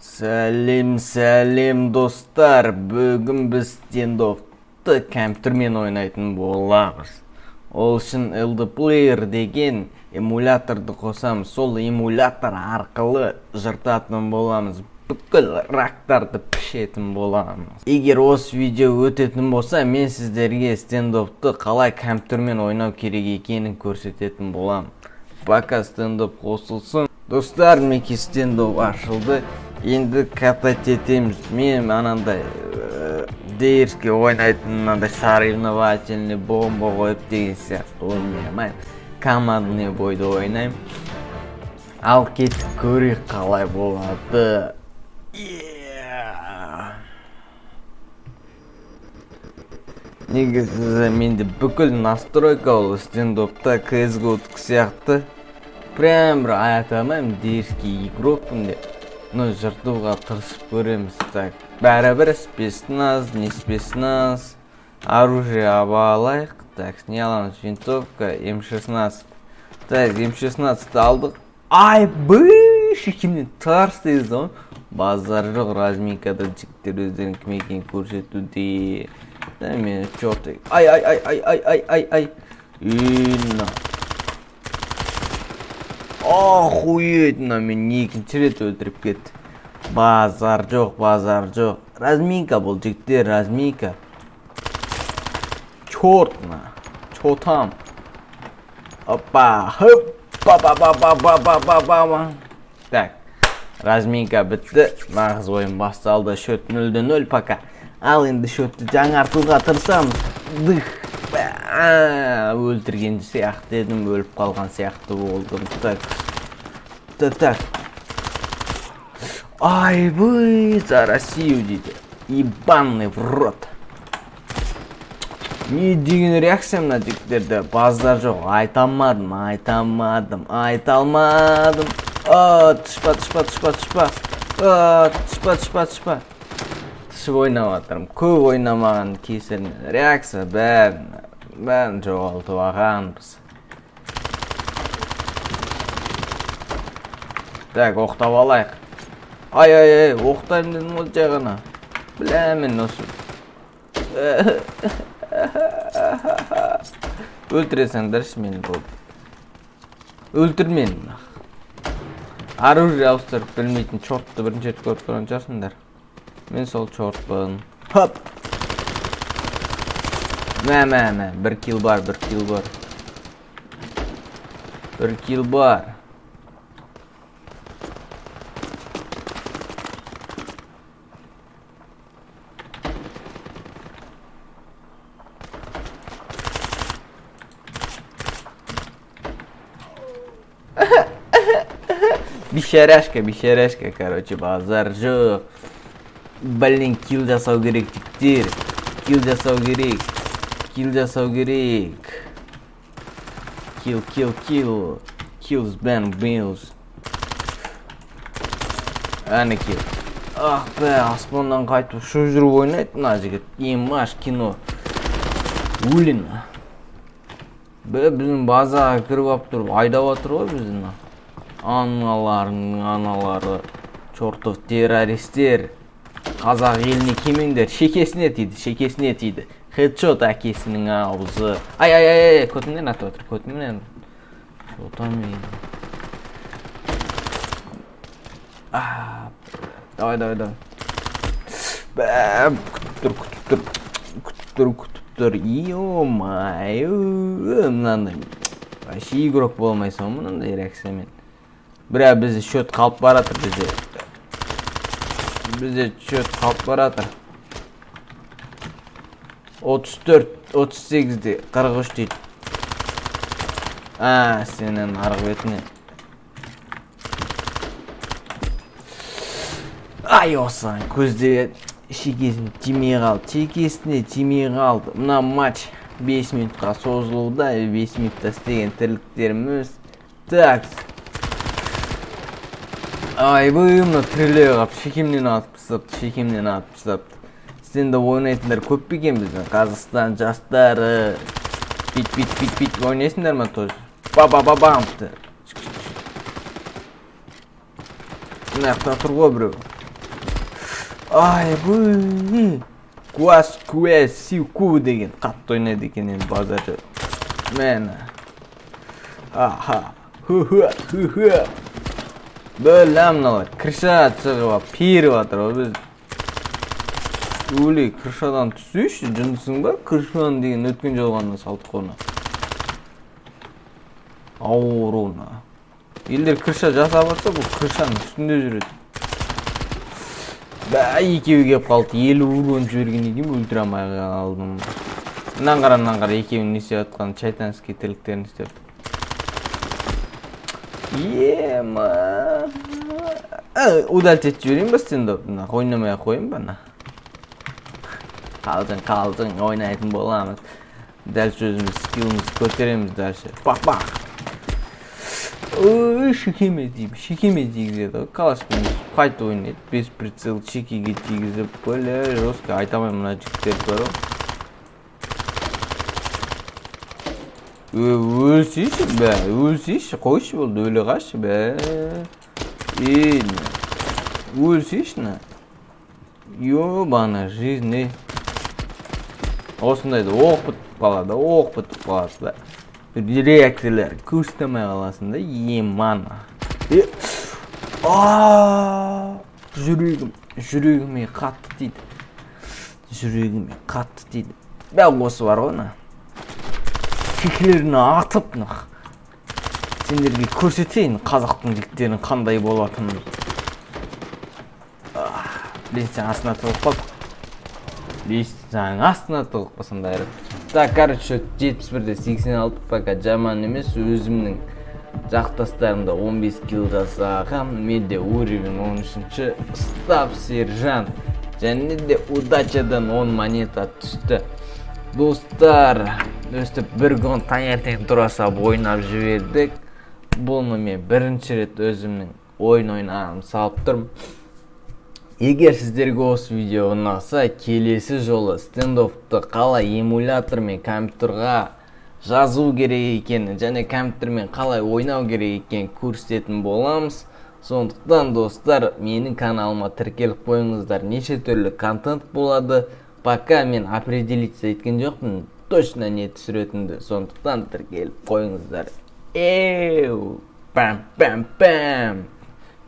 Сәлем, сәлем, достар! Бүгін біз Стендоффты компьютермен ойнайтын боламыз. Ол үшін LD Player деген эмуляторды қосамыз. Сол эмулятор арқылы жыртатын боламыз. Бүкіл рактарды пішетін боламыз. Егер осы видео өтетін болса, мен сіздерге Стендоффты қалай компьютермен ойнау керек екенін көрсететін боламын. Пока Стендофф қосылсын. Достар, мінекей, Стендофф ашылды. Енді катать етеміз. Мен анандай дерзкий ойнайтын, мынандай соревновательный, бомба қойып деген сияқты ойнамаймын. Командный бойды ойнаймын. Ал кеттік, көрейік, қалай болады. Yeah! Негізі менде бүкіл настройка ол Стендоффта CSGO сияқты. Прям бір айта алмаймын дерзкий игрокпын деп. Но жыртуға тырысып көреміз. Так, бәрібір спецназ, не спецназ. Оружие алайық. Так, не аламыз? Винтовка М16. Так, М16 алдық. Ай, бы, шекемнен тарс деді ғой. Базар жоқ, разминкада жігіттер өздерінің кім екенін көрсетуде. Да, мен черт. Ай, ай, ай, ай, ай, ай, ай, ай. На. Охуеть, мына мен екінші рет өлтіріп кетті. Базар жоқ, базар жоқ. Разминка бұл, жігіттер, разминка. Черт, на. Чё там? Опа, хоп, па па па па па па па па па. Так, разминка бітті. Нағыз ойын басталды. Счет 0-0 пока. Ал енді счетті жаңартуға тырысамыз. Дых. Өлтірген сияқты едім, өліп қалған сияқты болдым. Так. Так, так. Айбый, за Россию дейді. Ебаный в рот. Не деген реакция мына жігіттерде? Базар жоқ, айта алмадым, айта алмадым, айта алмадым. А, тышпа, тышпа, тышпа, тышпа. А, тышпа, тышпа, тышпа. Тышып ойнап жатырмын. Көп ойнамаған кесірінен реакция бәрін, бәрін жоғалтып алғанбыз. Так, оқтап алайық. Ай, ай, ай, оқтаймын дедім ғой жай ғана. Бля, мен осы. Өлтіре салыңдаршы мені, болды. Өлтір мені. Оружие ауыстырып білмейтін чертті бірінші рет көріп тұрған шығарсыңдар. Мен сол чертпын. Хоп! Мә, мә, мә, бір килл бар, бір килл бар. Бір килл бар. Бишарашка, бишарашка, короче, базар жоқ. Блин, килл жасау керек, жігіттер. Килл жасау керек. Килл жасау керек. Килл, килл, килл. Kills Ben Bills. Әне килл. Ах, бә, аспаннан қайтып ұшып жүріп ойнайды мына жігіт. Емаш кино. Өлін. Бә, біздің базаға кіріп алып тұрып айдап жатыр ғой бізді мына. Аналарының аналары. Чертов террористер. Қазақ еліне келмеңдер. Шекесіне тиді, шекесіне тиді. Хедшот, әкесінің аузы. Ай, ай, ай, ай, көтімнен атып жатыр, көтімнен. Что мен? А, давай, давай, давай. Бә, күтіп тұр, күтіп тұр, күтіп тұр, күтіп тұр. Ё-моё, мынандай. Вообще игрок болмайсың ғой мынандай реакциямен. Бірақ бізде счет қалып баратыр бізде. Бізде счет қалып баратыр. 34, 38-де 43 дейді. А, сенің арғы бетіне. Ай, осыған көзде шекесіне тимей қалды. Шекесіне тимей қалды. Мына матч 5 минутқа созылуда. 5 минутта істеген тірліктеріміз. Так. Айбый, мына тіріле қалып, шекемнен атып тастапты, шекемнен атып тастапты. Стендофф ойнайтындар көп пе екен біздің Қазақстан жастары? Бит, бит, бит, бит ойнайсыңдар ма тоже? Ба ба ба бам. Мына жақта тұр ғой біреу. Ай, бұл куас куэс сику деген қатты ойнайды екен енді, базар жоқ. Міне, аха, ху ху ху ху. Бля, мыналар крыша шығып алып періп жатыр ғой. Біз өлей, крышадан түссейші, жындысың ба? Крышадан деген өткен жолы ғана салдық қой оны. Ауруына елдер крыша жасап жатса, бұл крышаның үстінде жүреді. Бә, екеуі келіп қалды. 50 урон жібергеннен кейін өлтіре алмай қалдым. Мынаны қара, мынаны қара, екеуінің не істеп жатқанын, шайтанский тірліктерін істеп. Ема, удалить етіп жіберейін ба стендофф? Мына ойнамай ақ қояйын ба? Мына қалжың, қалжың, ойнайтын боламыз. Дальше өзіміз скиллімізді көтереміз дальше. Бақ, бақ. Ой, шекеме тиіп, шекеме тигізеді ғой. Калашпен қайтып ойнайды без прицел, шекеге тигізіп. Бля, жестко, айта алмаймын. Мына жігіттер бар ғой. Өлсейші, бә, өлсейші, қойшы, болды, өле қалшы, бә. Ей, өлсейші, на. Ёбана жизнь, ей. Осындайды оқ бітіп қалады, оқ бітіп қалады да. Реакциялар көрсете қаласың да, емана. Е, а, жүрегім, жүрегіме қатты тиді. Жүрегіме қатты тиді. Бә, осы бар ғой, мына. Шекелеріне атып, нах. Сендерге көрсетейін қазақтың жігіттерінің қандай болатынын. Лестницаның астына тығылып қалдық. Лестницаның астына тығылып қалсам да айырады. Так, короче, 71-де 86, пока жаман емес. Өзімнің жақтастарымда 15 килл жасағам. Менде уровень 13-ші, став сержант. Және де удачадан 10 монета түсті. Достар, өстіп бір күн таңертең тұра салып ойнап жібердік. Бұны мен бірінші рет өзімнің ойын ойнағым салып тұрмын. Егер сіздерге осы видео ұнаса, келесі жолы стендоффты қалай эмулятормен компьютерға жазу керек екенін және компьютермен қалай ойнау керек екенін көрсететін боламыз. Сондықтан, достар, менің каналыма тіркеліп қойыңыздар. Неше түрлі контент болады. Пока мен определиться еткен жоқпын точно не түсіретінімді. Сондықтан тіркеліп қойыңыздар. Эу, пам пам пам.